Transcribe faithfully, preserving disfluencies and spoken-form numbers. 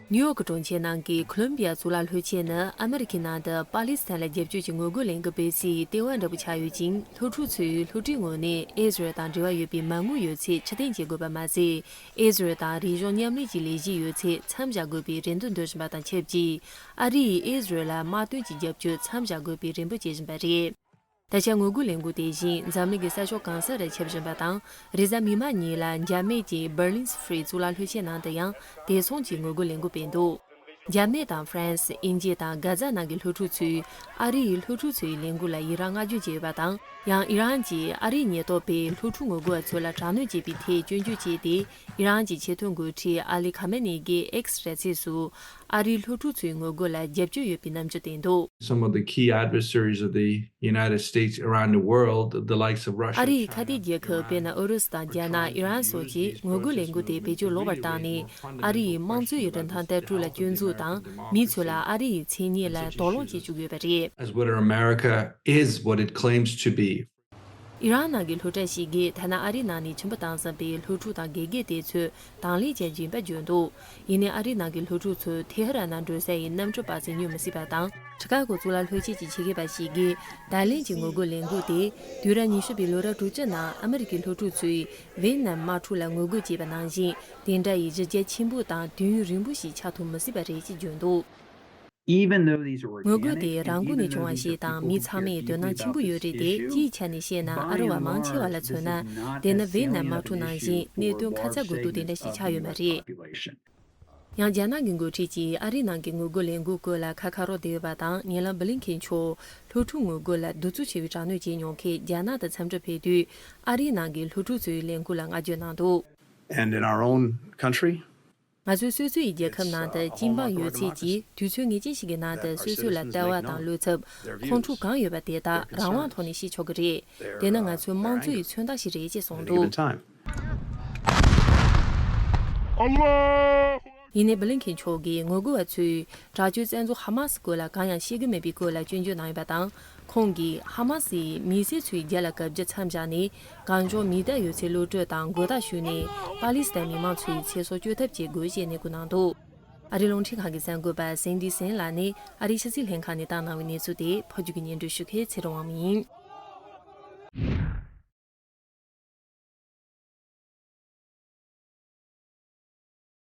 ནིའུ་ཡོག་གྲོང་ཁྱེར་ནང་གི་ཁོ་ལོམ་བི་ཡ་གཙུག་ལག་སློབ་ཆེན་ནི་ཨ་མེ་རི་ཁའི་ནང་དུ་པ་ལི་སི་ཐན་ལ་རྒྱབ་སྐྱོར་གྱི་ངོ་རྒོལ་ལས་འགུལ་སྤེལ་སའི་ལྟེ་བ་འདྲ་པོ་ཆགས་ཡོད་ཅིང་། སློབ་ཕྲུག་ཚོས་སློབ་གྲྭའི་ངོས་ནས་ཨི་ཟི་རལ་དང་འབྲེལ་བ་ཡོད་པའི་མ་དངུལ་ཡོད་ཚད་ཕྱིར་འཐེན་བྱེད་དགོས་པ་མ་ཟད། ཨི་ཟི་རལ་དང་རིག་གཞུང་མཉམ་ལས་ཀྱི་ལས་གཞི་ཡོད་ཚད་མཚམས་བཞག་དགོས་པའི་རེ་འདུན་འདོན་བཞིན་པ་དང་ཆབས་ཅིག་ཨ་རི་ཡིས་ཨི་ཟི་རལ་ལ་དམག་དོན་གྱི་རྒྱབ་སྐྱོར་མཚམས་བཞག་དགོས་པའི་རེ་འབོད་བྱེད་བཞིན་པ་རེད། ད་ཆ་ངོ་རྒོལ་ལས་འགུལ་དེ་བཞིན་འཛམ་གླིང་གི་ས་ཕྱོགས་གང་སར་ཁྱབ་བཞིན་པ་དང་། རེས་གཟའ་མིག་དམར་ཉིན་ལ་འཇར་མན་གྱི་Berlin Free གཙུག་ལག་སློབ་ཆེན་ནང་དུ་ཡང་དེ་མཚུངས་ཀྱི་ངོ་རྒོལ་ལས་འགུལ་སྤེལ་འདུག་འཇར་མན་དང་ཧྥ་རན་སི། དབྱིན་ཇི་དང་གྷ་ཛ་ནང་གི་སློབ་ཕྲུག་ཚོས་ཨ་རི་ཡི་སློབ་ཕྲུག་ཚོའི་ལས་འགུལ་ལ་ཡི་རངས་བསྔགས་བརྗོད་བྱས་ཡོད་པ་དང་། ཡང་ཨི་རན་གྱིས་ཨ་རིའི་ཉེན་རྟོག་པས་སློབ་ཕྲུག་ངོ་རྒོལ་བ་ཚོ་ལ་དྲག་གནོན་བྱས་པའི་ཐད་སྐྱོན་བརྗོད་བྱས་ཏེ། ཨི་རན་གྱི་ཆེས་མཐོའི་འགོ་ཁྲིད་ཨ་ལི་ཁ་མེ་ནེ་གིས་X ར་ཚིགས་སུ། ཨ་རིའི་སློབ་ཕྲུག་ཚོའི་ངོ་རྒོལ་ལ་རྒྱབ་སྐྱོར་ཡོད་པའི་རྣམ་འགྱུར་བསྟན་འདུག Some of the key adversaries of the United States around the world, the likes of Russia, ཨ་རིའི་ཁ་གཏད་རྒྱལ་ཁབ། དཔེར་ན་ཨུ་རུ་སུ་དང་རྒྱ་ནག་ཨི་རན་སོགས་ཀྱིས་ངོ་རྒོལ་ལས་འགུལ་དེ་བེད་སྤྱོད་ལོག་པར་བཏང་ནས། ཨ་རི་ཡི་དམངས་གཙོ་ཡི་རིན་ཐང་ལྟ་གྲུབ་ལ་སྐྱོན་འཛུགས་དང་། མི་ཚོ་ལ་ཨ་རི་ཡི་མཚན་སྙན་ལ་དོགས་སློང་བྱེད་བཅུག་ཡོད་པ་རེད། As whether America is what it claims to be. ཨི་རན་ནང་གི་སློབ་གྲྭ་ཞིག་གིས་ཐ་ན་ཨ་རིའི་ནང་ནས་ཁྲིམས་པ་བཏང་ཟིན་པའི་སློབ་ཕྲུག་དང་དགེ་རྒན་དེ་ཚོས་དང་ལེན་བྱེད་བཞིན་པ་བརྗོད་འདུག་ཡིན་ནའི་ཨ་རིའི་ནང་གི་སློབ་ཕྲུག་ཚོས་ཐེ་ཧ་རན་ནང་འགྲོ་ས་ཡི་གནམ་གྲུ་པར་རྩིས་ཉོ་མི་སྲིད་པ་དང་། ཆི་ཀ་གོ་གཙུག་ལག་སློབ་ཆེན་གྱི་ཆེད་མཁས་པ་ཞིག་གིས། ད་ལན་གྱི་ངོ་རྒོལ་ལས་འགུལ་དེ་དུས་རབས་ཉི་ཤུ་པའི་ལོ་རབས་དྲུག་ཅུ་ནང་ཨ་མེ་རི་ཁའི་སློབ་ཕྲུག་ཚོས་ཝེ་ནམ་དམག་འཁྲུག་ལ་ངོ་རྒོལ་བྱས་པ་ནང་བཞིན། དེ་འདྲ་ཡི་གཞི་རྒྱ་ཆེན་པོ་དང་དུས་ཡུན་རིང་པོ་ཞིག་ཆགས་ཐུབ་མི་སྲིད་པ་རེད་ཅེས་བརྗོད་འདུག Even though these are ངོ་རྒོལ་དེ་རང་འགུལ་ནས་བྱུང་བ་ཞིག་དང་། མི་ཚང་མས་དོ་སྣང་ཆེན་པོ་ཡོད་རེད་དེ། སྤྱིའི་ཆ་ནས་བཤད་ན། ཨ་རི་བ་མང་ཆེ་བ་ལ་མཚོན་ན། དེ་ནི་ཝེ་ནམ་དམག་འཁྲུག་ནང་བཞིན་གནད་དོན་ཁ་ཚ་དགོས་གཏུགས་དེ་འདྲ་ཞིག་ཆགས་ཡོད་མ་རེད། ཡང་རྒྱ་ནག་གི་འགོ་ཁྲིད་ཀྱིས་ཨ་རིའི་ནང་གི་ངོ་རྒོལ་ལས་འགུལ་སྐོར་ལ་ཁ་ཁ་རོག་བསྡད་ཡོད་པ་དང་། ཉེ་ལམ་བི་ལིན་ཁེན་མཆོག་སློབ་ཕྲུག་ངོ་རྒོལ་ལ་གདུག་རྩུབ་ཆེ་བའི་དྲག་གནོན་བྱས་མྱོང་མཁན་རྒྱ་ནག་ཏུ་འཚམས་འདྲིར་ཕེབས་དུས། ཨ་རིའི་ནང་གི་སློབ་ཕྲུག་ཚོའི་ལས་འགུལ་ལ་བསྔགས་བརྗོད་གནང་འདུག And in our own country, ང་ཚོའི་སོ་སོའི་རྒྱལ་ཁབ་ནང་དུ་སྐྱིད་འབངས་ཡོད་ཚད་ཀྱིས་དུས་ཚོད་ངེས་ཅན་ཞིག་གི་ནང་དུ་སོ་སོ་ལ་ལྟ་བ་དང་བློ་འཚབ། ཁོང་ཁྲོ་གང་ཡོད་པ་དེ་དག་རང་དབང་ཐོག་ནས་བཤད་ཆོག་གི་རེད། དེ་ནི་ང་ཚོའི་དམངས་གཙོ་ཡི་མཚོན་རྟགས་ཤིག་རེད་ཅེས་གསུངས་འདུག་ཡིན་ནའི་བི་ལིན་ཁེན་མཆོག་གིས་ངོ་རྒོལ་བ་ཚོས་དྲག་སྤྱོད་བཙན་འཛུལ་ཧ་མ་སི་སྐོར་ལ་གང་ཡང་ཤེས་ཀྱི་མེད་པའི་སྐོར་ལ་སྐྱོན་བརྗོད་གནང་ཡོད་པ་དང་། ཁོང་གིས་ཧ་མ་སིས་མི་སེར་ཚོའི་རྒྱབ་ལ་གབ་རྒྱུ་མཚམས་བཞག་ནས། གང་བྱུང་མི་བདག་ཡོད་ཚད་གློད་གྲོལ་དང་མགོ་བདག་ཞུས་ནས། པ་ལི་སི་ཐན་མི་མང་ཚོའི་ཚེ་སྲོག་སྐྱོབ་ཐབས་བྱེད་དགོས་ཞེས་ནན་སྐུལ་གནང་འདུག་ཨ་རིའི་རླུང་འཕྲིན་ཁང་གི་གསར་འགོད་པ་སེན་ཌི་སེན་ལགས་ནས་ཨ་རིའི་ཕྱི་སྲིད་ལྷན་ཁང་ནས་བཏང་གནང་བའི་གནས་ཚུལ་དེ་ཕབ་སྒྱུར་གྱིས་སྙན་སྒྲོན་ཞུ་མཁན་ཚེ་རིང་དབང་མོ་ཡིན།